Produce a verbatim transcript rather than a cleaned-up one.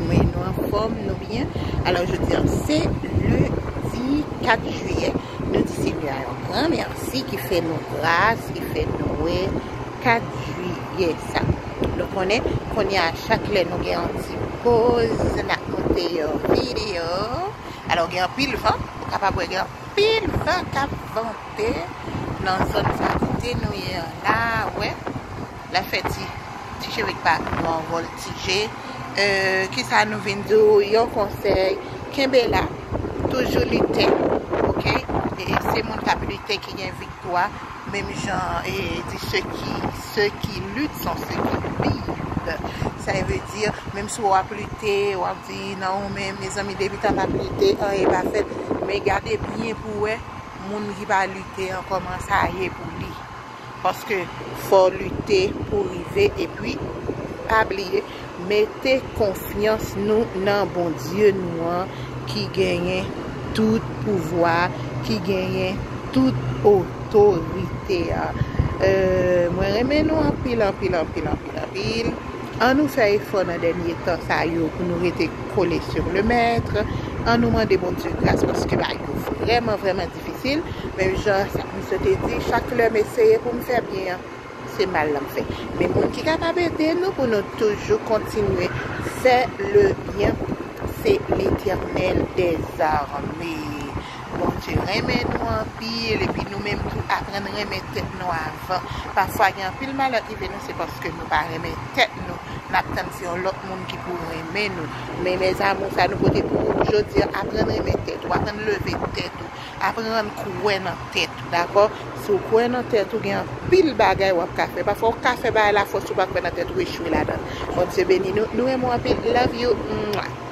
Mwen, nou anfòm, nou byen. Alò, jodi a, se lendi kat jiyè. Nou di Senyè a yon gran mèsi ki fè nou gras, ki fè nou wè kat jiyè sa. Nou konnen, kounye a, chak lè nou gen yon ti poz, n ap monte yon videyo. Alò, gen anpil van, ou kapab wè gen anpil van k ap vante nan zòn sa kote nou ye an la, wè. L ap fè ti, ti cheve k pa nou an vòltije. Euh, kisa nou vin di w? Yon konsèy, kenbe la, toujou lite, oke? E se moun k ap lite ki gen viktwa, menm jan e di ceux qui, ceux qui luttent sont ceux qui vivent. Sa vle di, menm si w ap lite, w ap di nan ou menm, mezanmi, depi tan m ap lite, anyen pa fèt. Men gade byen pou w wè, moun ki pa lite an, kòman sa ye pou li. Paske fò w lite pou w rive, epi pa bliye, mete konfyans nou nan Bondye nou an ki genyen tout pouvwa, ki genyen tout otorite a. Euh, mwen renmen nou anpil, anpil, anpil, anpil, anpil. An nou fè efò nan dènye tan sa yo pou nou rete kole sur le maître. An nou mande Bondye gras paske bagay yo vrèman, vrèman difisil. Menm jan sa misye te di, chak lè m eseye pou m fè byen an, se mal la m fè. Men moun ki kapab ede nou pou nou toujou kontinye fè le byen, se Letènèl dèzame. Bondye renmen nou anpil, epi nou menm tou aprann renmen tèt nou avan. Pafwa gen anpil malè k rive nou, se paske nou pa renmen tèt nou. N ap tann se yon lòt moun ki pou renmen nou. Men mes amours, sa nou pote pou ou jodi a, aprann renmen tèt ou, aprann leve tèt ou, aprann kwè nan tèt ou, dakò? Si w kwè nan tèt ou, gen anpil bagay w ap ka fè. Pafwa w ka fè bagay la, fòs ou pa kwè nan tèt ou, echwe ladan l. Bondye beni nou. Nou renmen w anpil. Love you. Mwah.